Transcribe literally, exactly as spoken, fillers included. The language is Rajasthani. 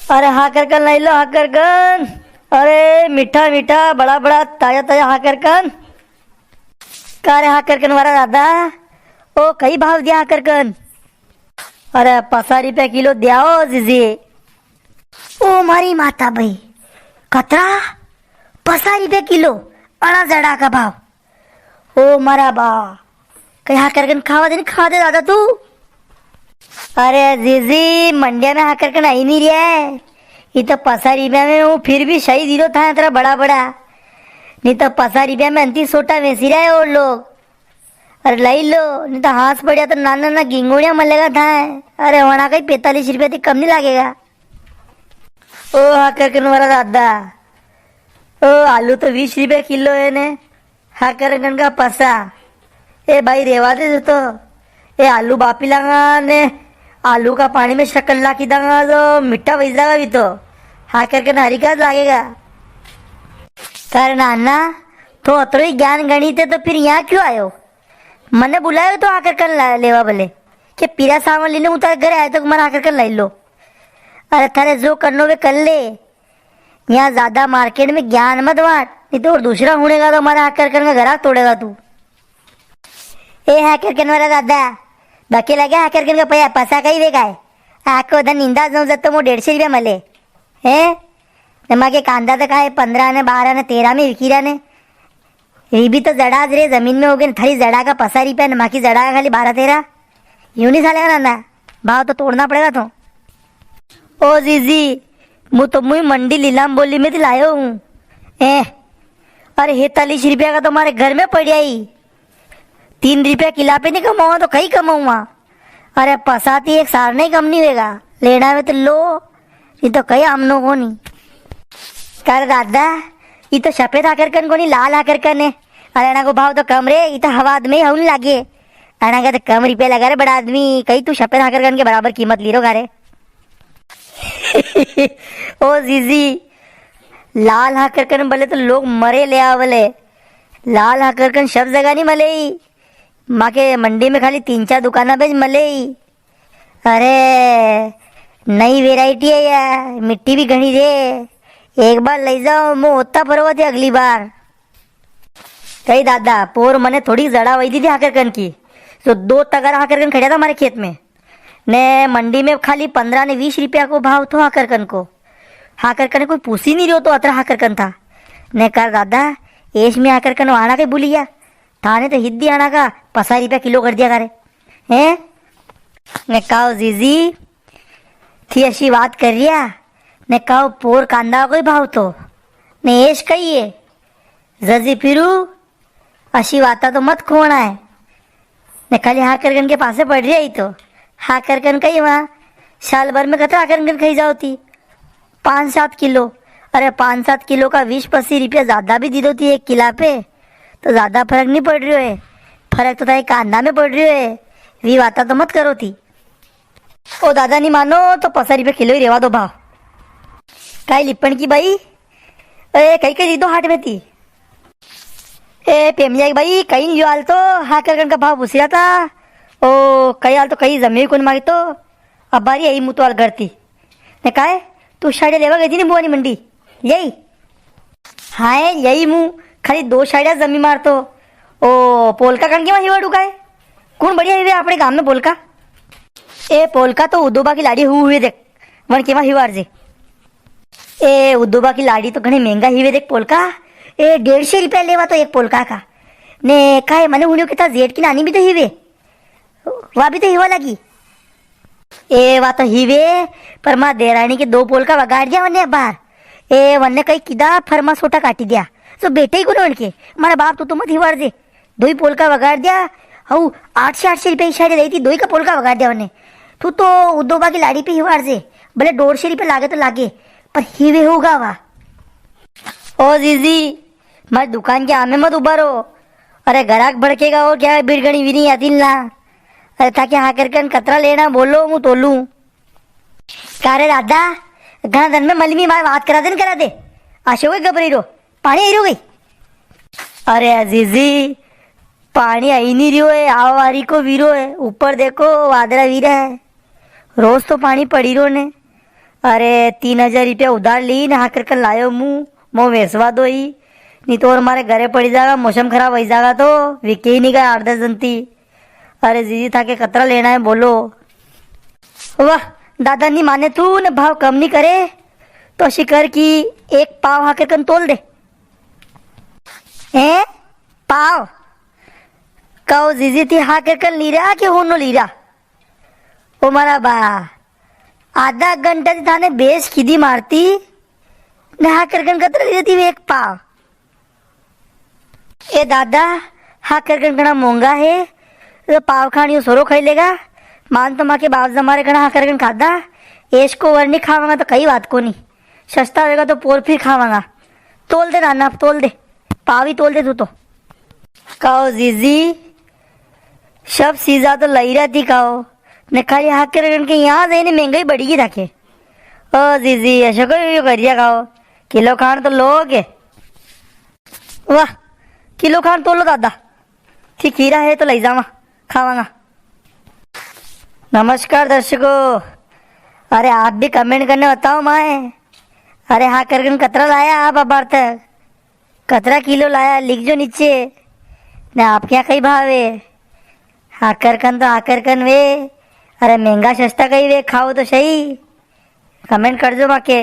अरे हाकरकन लई लो, हाकरकन। अरे मीठा मीठा, बड़ा बड़ा, ताजा ताजा हाकरकन। का रे हाकरकन वाला दादा, ओ कई भाव दिया हाकरकन? अरे पसा रुपया किलो दिया ओ जीजी। ओ मारी माता भाई, कतरा? पसा रुपया किलो, अणा जड़ा का भाव। ओ मारा बा, कई हाकरकन खावा दे, नी खावा दे दादा तू? अरे जीजी, मंडिया में हाकरकन आई नी रिया है। ये तो पसा रुपया में हूँ, फिर भी सही दीरो था इतना बड़ा बड़ा। नी तो पसा रुपया में अंती सोटा वेची रिया है और लोग। अरे लई लो, नी तो हाथ पड़िया तो नाना नाना गिंगोड़िया मलेगा था। अरे वणा कई पैंतालीस रुपया थी कम नी लागेगा। ओ हाकरकन वाला दादा, ओ आलू तो वीस रुपया किलो है ने, हाकरकन का पसा। ए भाई रेवा दे तो, ए आलू बापी लांगा ने आलू का पाणी में शक्कर लाखी दांगा तो मीठा वई जागा भी तो। हाकरकन हरीका लागेगा। का रे नाना, तो अतरो ही ज्ञान गणित है तो फिर यहाँ क्यों आयो? मने बुलायो तो हाकरकन ला-, लेवा भले। के पीरा सावण लीने हूँ तारे घरे आयो तो मारा हाकरकन लई लो। अरे थारे जो करनो वे कर ले। यहाँ ज्यादा मार्केट में ज्ञान मत बांट, नी तो और दूसरा हुणेगा तो मारा हाकरकन का घराक तोड़ेगा तू। ए हाकरकन वाला दादा, बाकी लगे हाकरकन का पया, पसा कई वेगा है। आको धन निंदा जाऊं जब तो मो डेढ़ सौ रुपया मले। हैं? ने माके कांदा तो काहे पन्द्रह ने बारह ने तेरह में विकी रिया ने। ये भी तो जड़ा ज रे जमीन में होगे ने, थारी जड़ा का पसा रुपया ने माकी जड़ा का खाली बारह तेरह। यूं नी सालेगा नाना, भाव तो तोड़ना पड़ेगा तो। ओ जीजी, मु तो मुई मंडी लीलाम बोली में ती लायो हूँ। ए, अरे हैतालीस रुपया का तो मारे घर में पड़िया ही। तीन रुपया किला पे नी कमाऊंगा तो कई कमाऊंगा? अरे पसा ती एक सार नी कम नी वेगा, लेणा वे तो लो, नी तो कई आमनो कोनी। का रे दादा, ई तो सफेद हाकरकन कोनी, लाल हाकरकन है। अरे अणा को भाव तो कम रे, ई तो हवाद में ही हऊ नी लागे। अणा का तो कम रुपया लगा रे बड़ा आदमी, कई तू सफेद हाकरकन के बराबर कीमत ली रो का रे। ओ जीजी, लाल हाकरकन भले तो लोग मरे ले आवले, लाल हाकरकन सब जगह नी मले ही। माके मंडी में खाली तीन चार दुकाना पे ज मले ही। अरे, नई variety है या, मीठी भी घणी रे। एक बार लई जाओ, मु होता फरवा थे अगली बार। कई दादा, पोर मने थोड़ी जड़ा वई दी थी हाकरकन की, तो दो तगारा हाकरकन खड़्या था मारे खेत में। ने मंडी में खाली पन्द्रह ने वीस रुपया को भाव थो हाकरकन को। हाकरकन कोई पूछी नी रियो तो अतरा हाकरकन था। ने कर दादा, एश में हाकरकन वाणा के भूली गया। थाने तो हिद्दी आना का पसा रुपया किलो कर दिया करे। हैं? ने काओ जीजी, थी अशी बात कर रिया, ने काओ पोर कांदा कोई भाव तो, ने एश कई है? जजी फिरू, अशी बाता तो मत खोणा है। ने खाली हाकरकन के पासे पड़ रिया ही तो। हाकरकन कई वहां, साल भर में कतरा हाकरकन खाई जाओ थी? पाँच सात किलो। अरे पाँच सात किलो का वीस पच्चीस रुपया ज्यादा भी दी दो थी एक किला पे, तो ज्यादा फरक नी पड़ रियो है। फरक तो थारे कांदा में पड़ रियो है। वी बाता तो मत करो थी। ओ दादा नी मानो तो पसा रुपया किलो ही रेवा दो भाव। काई लिपण की बाई, ए, कई कई लीधो हाट में थी? ए, पेमिया की बाई, कई लियो हाल तो, हाकरकन का भाव पूछ रिया था। ओ, कई हाल तो कई जमी कोनी मारी तो, अबारी आई मु तो हाल घर थी। ने काए, तू साड़िया लेवा गई थी नी बुआ नी मंडी, यही? हाँ, यही मु, खाली दो साड़िया जमी मार तो। ओ, पोलका कण के वहाँ हिवाड़ू का है? कुण बढ़िया हिवे आपणे गाम में पोलका? ए, पोलका तो उदोबा की लाड़ी हु हुए देख, वण के वहाँ हिवाड़ जे। ए, उदोबा की लाड़ी तो घणे महंगा हिवे देख पोलका। ए, डेढ़ सौ रुपया लेवा तो एक पोलका का। ने काहे, मने हुण्यो के था जेठ की नानी भी तो हिवे। वा भी तो हिवा लागी। ए, वा तो हिवे, पर मां देराणी के दो पोलका वगाड़ दिया वन्ने बार। ए, वन्ने कई किदा फरमा सोटा काटी दिया। तो बेटे ही कोनी उनके। मारा बाप तू तो मत हिवाड़ जे। दो ही पोलका वगाड़ दिया। हऊ, आठ सौ, आठ सौ रुपया की साड़ी लाई थी, दो ही का पोलका वगाड़ दिया वन्ने। तू तो उदोबा की लाड़ी पे हिवाड़ जे। भले डेढ़ सौ रुपया लागे तो लागे, पर हिवे होगा वा। ओ जीजी, मारी दुकान के आमे मत उबा रो। अरे, ग्राहक भड़केगा और क्या, भीड़ घणी वी नी आती ना। अरे, थाके हाकरकन कतरा लेणा, बोलो, मु तोलूं। का रे दादा, घणा दन में मली मी, मारे बात करा दे न करा दे। अशो कोई घबराई रो, पाणी आई रो कई? अरे जीजी, पाणी आई नी रियो है, आवा वारी को वी रो है। ऊपर देखो, वादरा वी रा है। रोज तो पाणी पड़ी रो ने। अरे, तीन हजार रुपया उधार ली ने हाकरकन लायो मूं, मो वेसवा दो ही, नी तो और मारे घरे पड़ी जागा, मौसम खराब होई जागा तो विके ही नी गया आठ दस दिन ती। अरे जीजी, थाके कतरा लेना है बोलो। वाह, दादा नी माने तू ने भाव कम नी करे, तो अशी कर की एक पाव हाकरकन तोल दे। हैं? पाव? कहो जीजी, थी हाकरकन ली रहा कि होनो ली रहा? ओ मारा बा, आधा घंटा थी थाने बेस कीधी मारती, ने हाकरकन कतरा ली रही थी एक पाव। ए दादा, हाकरकन घणा मोंगा है, तो पाव खान यो सोरो खाई लेगा। मान तो माके बाप जमारे घणा हाकरकन खादा, एस को वर नी खावांगा तो कई बात कोनी, सस्ता होएगा तो पोर फिर खावांगा। तोल दे नाना, तोल दे, पाव ही तोल दे तू तो। काओ जीजी, सब चीजा तो लई रहती काओ, ने खाली हाकरकन के यहाँ जाइने महंगाई बढ़ी गई थाके। ओ जीजी, ऐसा कोई यो करिया काओ, किलो खान तो लो के। वाह, किलो खान तोल लो दादा, ठीक हीरा है तो लई जावा, खावांगा। नमस्कार दर्शकों, अरे आप भी comment करने बताओ माए। अरे हाकरकन कतरा लाया आप अबार तक, कतरा किलो लाया लिख जो नीचे, ने आपके यहाँ कई भाव है। हाकरकन तो हाकरकन वे, अरे महंगा सस्ता कई वे, खाओ तो सही। Comment कर जो माके।